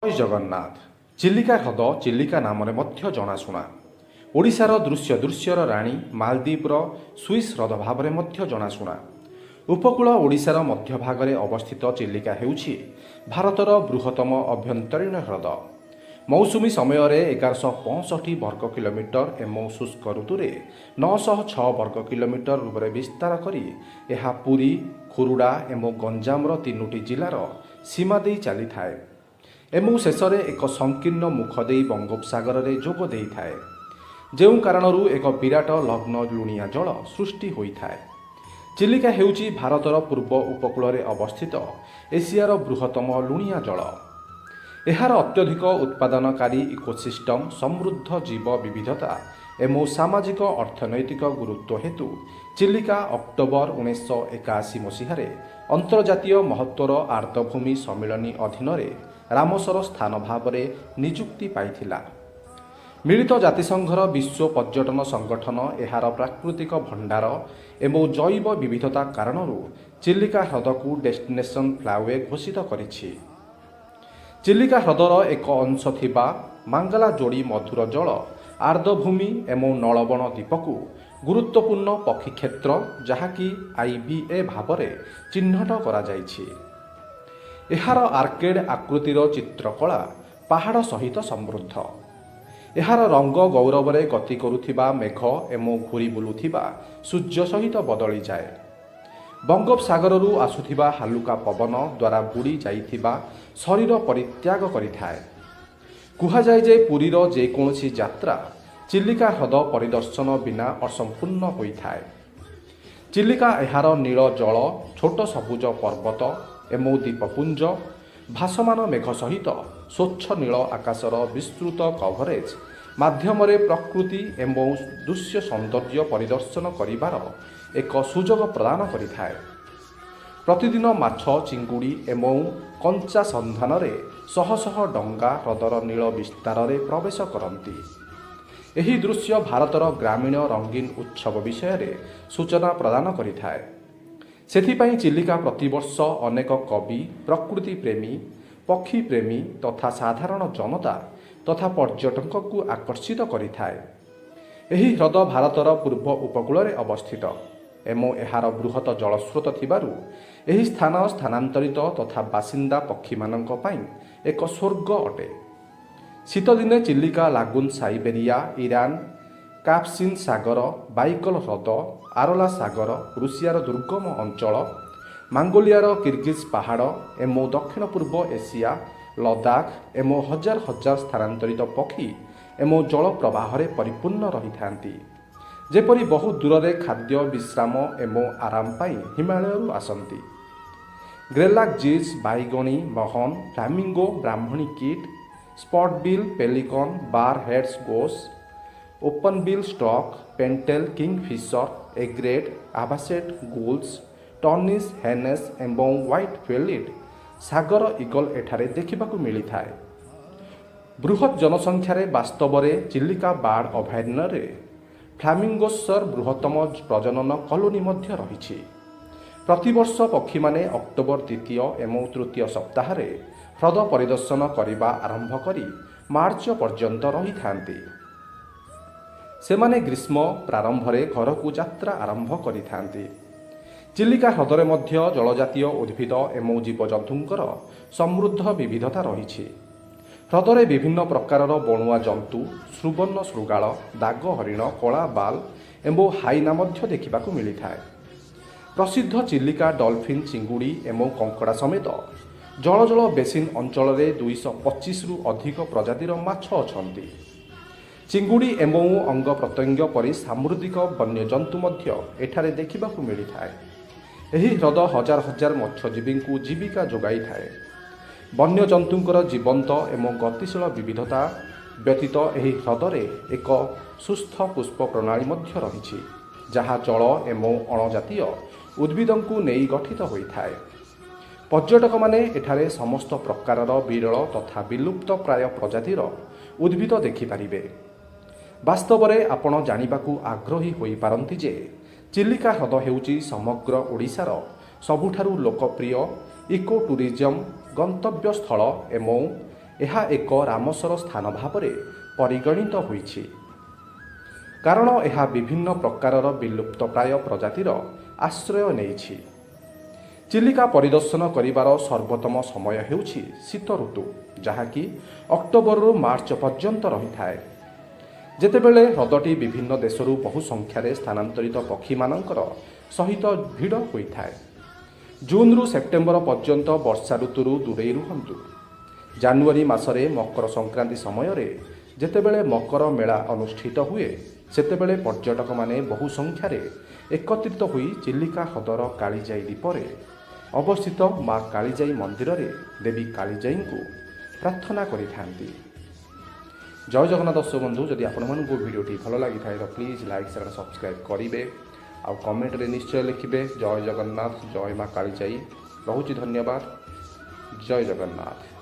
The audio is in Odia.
ଜୟ ଜଗନ୍ନାଥ। ଚିଲିକା ହ୍ରଦ ଚିଲିକା ନାମରେ ମଧ୍ୟ ଜଣାଶୁଣା। ଓଡ଼ିଶାର ଦୃଶ୍ୟର ରାଣୀ, ମାଲଦ୍ୱୀପର ସୁଇସ୍ ହ୍ରଦ ଭାବରେ ମଧ୍ୟ ଜଣାଶୁଣା। ଉପକୂଳ ଓଡ଼ିଶାର ମଧ୍ୟଭାଗରେ ଅବସ୍ଥିତ ଚିଲିକା ହେଉଛି ଭାରତର ବୃହତ୍ତମ ଆଭ୍ୟନ୍ତରୀଣ ହ୍ରଦ। ମୌସୁମୀ ସମୟରେ 1165 ବର୍ଗ କିଲୋମିଟର ଏବଂ ଶୁଷ୍କ ଋତୁରେ 906 ବର୍ଗ କିଲୋମିଟର ରୂପରେ ବିସ୍ତାର କରି ଏହା ପୁରୀ, ଖୋର୍ଦ୍ଧା ଏବଂ ଗଞ୍ଜାମର ତିନୋଟି ଜିଲ୍ଲାର ସୀମା ଦେଇ ଚାଲିଥାଏ ଏବଂ ଶେଷରେ ଏକ ସଂକୀର୍ଣ୍ଣ ମୁଖ ଦେଇ ବଙ୍ଗୋପସାଗରରେ ଯୋଗ ଦେଇଥାଏ, ଯେଉଁ କାରଣରୁ ଏକ ବିରାଟ ଲଗ୍ନ ଲୁଣିଆ ଜଳ ସୃଷ୍ଟି ହୋଇଥାଏ। ଚିଲିକା ହେଉଛି ଭାରତର ପୂର୍ବ ଉପକୂଳରେ ଅବସ୍ଥିତ ଏସିଆର ବୃହତ୍ତମ ଲୁଣିଆ ଜଳ। ଏହାର ଅତ୍ୟଧିକ ଉତ୍ପାଦନକାରୀ ଇକୋସିଷ୍ଟମ, ସମୃଦ୍ଧ ଜୀବ ବିବିଧତା ଏବଂ ସାମାଜିକ ଅର୍ଥନୈତିକ ଗୁରୁତ୍ୱ ହେତୁ ଚିଲିକା ଅକ୍ଟୋବର 1981 ମସିହାରେ ଅନ୍ତର୍ଜାତୀୟ ମହତ୍ତ୍ୱର ଆର୍ଦ୍ରଭୂମି ସମ୍ମିଳନୀ ଅଧୀନରେ ରାମସର ସ୍ଥାନ ଭାବରେ ନିଯୁକ୍ତି ପାଇଥିଲା। ମିଳିତ ଜାତିସଂଘର ବିଶ୍ୱ ପର୍ଯ୍ୟଟନ ସଂଗଠନ ଏହାର ପ୍ରାକୃତିକ ଭଣ୍ଡାର ଏବଂ ଜୈବ ବିବିଧତା କାରଣରୁ ଚିଲିକା ହ୍ରଦକୁ ଡେଷ୍ଟିନେସନ୍ ଫ୍ଲାୱେ ଘୋଷିତ କରିଛି। ଚିଲିକା ହ୍ରଦର ଏକ ଅଂଶ ଥିବା ମାଙ୍ଗାଲାଯୋଡ଼ି ମଧୁର ଜଳ ଆର୍ଦ୍ରଭୂମି ଏବଂ ନଳବଣ ଦ୍ୱୀପକୁ ଗୁରୁତ୍ୱପୂର୍ଣ୍ଣ ପକ୍ଷୀ କ୍ଷେତ୍ର, ଯାହାକି ଆଇଭିଏ ଭାବରେ ଚିହ୍ନଟ କରାଯାଇଛି। ଏହାର ଆର୍କେଡ୍ ଆକୃତିର ଚିତ୍ରକଳା ପାହାଡ଼ ସହିତ ସମୃଦ୍ଧ। ଏହାର ରଙ୍ଗ ଗୌରବରେ ଗତି କରୁଥିବା ମେଘ ଏବଂ ଘୂରି ବୁଲୁଥିବା ସୂର୍ଯ୍ୟ ସହିତ ବଦଳିଯାଏ। ବଙ୍ଗୋପସାଗରରୁ ଆସୁଥିବା ହାଲୁକା ପବନ ଦ୍ୱାରା ବୁଡ଼ି ଯାଇଥିବା ଶରୀର ପରିତ୍ୟାଗ କରିଥାଏ। କୁହାଯାଏ ଯେ ପୁରୀର ଯେକୌଣସି ଯାତ୍ରା ଚିଲିକା ହ୍ରଦ ପରିଦର୍ଶନ ବିନା ଅସମ୍ପୂର୍ଣ୍ଣ ହୋଇଥାଏ। ଚିଲିକା ଏହାର ନୀଳ ଜଳ, ଛୋଟ ସବୁଜ ପର୍ବତ ଏବଂ ଦ୍ୱୀପପୁଞ୍ଜ, ଭାସମାନ ମେଘ ସହିତ ସ୍ୱଚ୍ଛ ନୀଳ ଆକାଶର ବିସ୍ତୃତ କଭରେଜ୍ ମାଧ୍ୟମରେ ପ୍ରକୃତି ଏବଂ ଦୃଶ୍ୟ ସୌନ୍ଦର୍ଯ୍ୟ ପରିଦର୍ଶନ କରିବାର ଏକ ସୁଯୋଗ ପ୍ରଦାନ କରିଥାଏ। ପ୍ରତିଦିନ ମାଛ, ଚିଙ୍ଗୁଡ଼ି ଏବଂ କଞ୍ଚା ସନ୍ଧାନରେ ଶହ ଶହ ଡଙ୍ଗା ହ୍ରଦର ନୀଳ ବିସ୍ତାରରେ ପ୍ରବେଶ କରନ୍ତି। ଏହି ଦୃଶ୍ୟ ଭାରତର ଗ୍ରାମୀଣ ରଙ୍ଗୀନ ଉତ୍ସବ ବିଷୟରେ ସୂଚନା ପ୍ରଦାନ କରିଥାଏ। ସେଥିପାଇଁ ଚିଲିକା ପ୍ରତିବର୍ଷ ଅନେକ କବି, ପ୍ରକୃତି ପ୍ରେମୀ, ପକ୍ଷୀ ପ୍ରେମୀ ତଥା ସାଧାରଣ ଜନତା ତଥା ପର୍ଯ୍ୟଟକଙ୍କୁ ଆକର୍ଷିତ କରିଥାଏ। ଏହି ହ୍ରଦ ଭାରତର ପୂର୍ବ ଉପକୂଳରେ ଅବସ୍ଥିତ ଏବଂ ଏହାର ବୃହତ ଜଳସ୍ରୋତ ଥିବାରୁ ଏହି ସ୍ଥାନ ସ୍ଥାନାନ୍ତରିତ ତଥା ବାସିନ୍ଦା ପକ୍ଷୀମାନଙ୍କ ପାଇଁ ଏକ ସ୍ୱର୍ଗ ଅଟେ। ଶୀତଦିନେ Chilika lagoon Siberia, Iran, Caspian ସାଗର, ବାଇକଲ ହ୍ରଦ, ଆରଲା ସାଗର, ରୁଷିଆର ଦୁର୍ଗମ ଅଞ୍ଚଳ, ମଙ୍ଗୋଲିଆର କିର୍ଗିଜ୍ ପାହାଡ଼ ଏବଂ ଦକ୍ଷିଣ ପୂର୍ବ ଏସିଆ, ଲଦାଖ ଏବଂ ହଜାର ହଜାର ସ୍ଥାନାନ୍ତରିତ ପକ୍ଷୀ ଏବଂ ଜଳ ପ୍ରବାହରେ ପରିପୂର୍ଣ୍ଣ ରହିଥାନ୍ତି, ଯେପରି ବହୁ ଦୂରରେ ଖାଦ୍ୟ, ବିଶ୍ରାମ ଏବଂ ଆରାମ ପାଇଁ ହିମାଳୟରୁ ଆସନ୍ତି। ଗ୍ରେଲାକ୍ ଜିଜ୍, ବାଇଗଣୀ ମହନ, ଫ୍ଲାମିଙ୍ଗୋ, ବ୍ରାହ୍ମଣୀ କୀଟ, ସ୍ପଟବିଲ୍ ପେଲିକନ୍, ବାର ହେଡ୍ସ ଗୋସ୍, ଓପନବିଲ୍ ଷ୍ଟର୍କ, ପେଣ୍ଟେଲ୍ କିଙ୍ଗଫିସର, ଏଗ୍ରେଟ୍, ଆଭାସେଟ୍ ଗୁଲ୍ସ, ଟର୍ନିସ୍ ହେନେସ୍ ଏବଂ ହ୍ୱାଇଟ୍ ବେଲିଡ୍ ସାଗର ଇଗଲ୍ ଏଠାରେ ଦେଖିବାକୁ ମିଳିଥାଏ। ବୃହତ୍ ଜନସଂଖ୍ୟାରେ ବାସ୍ତବରେ ଚିଲିକା ବାର୍ଡ ଅଭୟାରଣ୍ୟରେ ଫ୍ଲାମିଙ୍ଗୋସର ବୃହତ୍ତମ ପ୍ରଜନନ କଲୋନୀ ମଧ୍ୟ ରହିଛି। ପ୍ରତିବର୍ଷ ପକ୍ଷୀମାନେ ଅକ୍ଟୋବର ଦ୍ୱିତୀୟ ଏବଂ ତୃତୀୟ ସପ୍ତାହରେ ହ୍ରଦ ପରିଦର୍ଶନ କରିବା ଆରମ୍ଭ କରି ମାର୍ଚ୍ଚ ପର୍ଯ୍ୟନ୍ତ ରହିଥାନ୍ତି। ସେମାନେ ଗ୍ରୀଷ୍ମ ପ୍ରାରମ୍ଭରେ ଘରକୁ ଯାତ୍ରା ଆରମ୍ଭ କରିଥାନ୍ତି। ଚିଲିକା ହ୍ରଦରେ ମଧ୍ୟ ଜଳଜାତୀୟ ଉଦ୍ଭିଦ ଏବଂ ଜୀବଜନ୍ତୁଙ୍କର ସମୃଦ୍ଧ ବିବିଧତା ରହିଛି। ହ୍ରଦରେ ବିଭିନ୍ନ ପ୍ରକାରର ବଣୁଆ ଜନ୍ତୁ, ସୁବର୍ଣ୍ଣ ଶୃଗାଳ, ଦାଗ ହରିଣ, କଳା ବାଲ ଏବଂ ହାଇନା ମଧ୍ୟ ଦେଖିବାକୁ ମିଳିଥାଏ। ପ୍ରସିଦ୍ଧ ଚିଲିକା ଡଲଫିନ୍, ଚିଙ୍ଗୁଡ଼ି ଏବଂ କଙ୍କଡ଼ା ସମେତ ଜଳ ଜଳ ବେସିନ୍ ଅଞ୍ଚଳରେ 225ରୁ ଅଧିକ ପ୍ରଜାତିର ମାଛ ଅଛନ୍ତି। ଚିଙ୍ଗୁଡ଼ି ଏବଂ ଅଙ୍ଗ ପ୍ରତ୍ୟଙ୍ଗ ପରି ସାମୁଦ୍ରିକ ବନ୍ୟଜନ୍ତୁ ମଧ୍ୟ ଏଠାରେ ଦେଖିବାକୁ ମିଳିଥାଏ। ଏହି ହ୍ରଦ ହଜାର ହଜାର ମତ୍ସ୍ୟଜୀବୀଙ୍କୁ ଜୀବିକା ଯୋଗାଇଥାଏ। ବନ୍ୟଜନ୍ତୁଙ୍କର ଜୀବନ୍ତ ଏବଂ ଗତିଶୀଳ ବିବିଧତା ବ୍ୟତୀତ ଏହି ହ୍ରଦରେ ଏକ ସୁସ୍ଥ ପୁଷ୍ପ ପ୍ରଣାଳୀ ମଧ୍ୟ ରହିଛି, ଯାହା ଜଳ ଏବଂ ଅଣଜାତୀୟ ଉଦ୍ଭିଦଙ୍କୁ ନେଇ ଗଠିତ ହୋଇଥାଏ। ପର୍ଯ୍ୟଟକମାନେ ଏଠାରେ ସମସ୍ତ ପ୍ରକାରର ବିରଳ ତଥା ବିଲୁପ୍ତ ପ୍ରାୟ ପ୍ରଜାତିର ଉଦ୍ଭିଦ ଦେଖିପାରିବେ। ବାସ୍ତବରେ ଆପଣ ଜାଣିବାକୁ ଆଗ୍ରହୀ ହୋଇପାରନ୍ତି ଯେ ଚିଲିକା ହ୍ରଦ ହେଉଛି ସମଗ୍ର ଓଡ଼ିଶାର ସବୁଠାରୁ ଲୋକପ୍ରିୟ ଇକୋ ଟୁରିଜମ୍ ଗନ୍ତବ୍ୟସ୍ଥଳ ଏବଂ ଏହା ଏକ ରାମସର ସ୍ଥାନ ଭାବରେ ପରିଗଣିତ ହୋଇଛି। କାରଣ ଏହା ବିଭିନ୍ନ ପ୍ରକାରର ବିଲୁପ୍ତ ପ୍ରାୟ ପ୍ରଜାତିର ଆଶ୍ରୟ ନେଇଛି। ଚିଲିକା ପରିଦର୍ଶନ କରିବାର ସର୍ବୋତ୍ତମ ସମୟ ହେଉଛି ଶୀତ ଋତୁ, ଯାହାକି ଅକ୍ଟୋବରରୁ ମାର୍ଚ୍ଚ ପର୍ଯ୍ୟନ୍ତ ରହିଥାଏ, ଯେତେବେଳେ ହ୍ରଦଟି ବିଭିନ୍ନ ଦେଶରୁ ବହୁ ସଂଖ୍ୟାରେ ସ୍ଥାନାନ୍ତରିତ ପକ୍ଷୀମାନଙ୍କର ସହିତ ଭିଡ଼ ହୋଇଥାଏ। ଜୁନରୁ ସେପ୍ଟେମ୍ବର ପର୍ଯ୍ୟନ୍ତ ବର୍ଷା ଋତୁରୁ ଦୂରେଇ ରୁହନ୍ତୁ। ଜାନୁଆରୀ ମାସରେ ମକର ସଂକ୍ରାନ୍ତି ସମୟରେ ଯେତେବେଳେ ମକର ମେଳା ଅନୁଷ୍ଠିତ ହୁଏ, ସେତେବେଳେ ପର୍ଯ୍ୟଟକମାନେ ବହୁ ସଂଖ୍ୟାରେ ଏକତ୍ରିତ ହୋଇ ଚିଲିକା ହ୍ରଦର କାଳିଜାଇ ଦ୍ୱୀପରେ ଅବସ୍ଥିତ ମା କାଳିଜାଇ ମନ୍ଦିରରେ ଦେବୀ କାଳିଜାଇଙ୍କୁ ପ୍ରାର୍ଥନା କରିଥାନ୍ତି। ଜୟ ଜଗନ୍ନାଥ ଦର୍ଶକ ବନ୍ଧୁ। ଯଦି ଆପଣମାନଙ୍କୁ ଭିଡ଼ିଓଟି ଭଲ ଲାଗିଥାଏ ତ ପ୍ଲିଜ୍ ଲାଇକ୍, ସେୟାର, ସବସ୍କ୍ରାଇବ୍ କରିବେ ଆଉ କମେଣ୍ଟରେ ନିଶ୍ଚୟ ଲେଖିବେ ଜୟ ଜଗନ୍ନାଥ, ଜୟ ମା କାଳିଜାଇ। ରହୁଛି, ଧନ୍ୟବାଦ, ଜୟ ଜଗନ୍ନାଥ।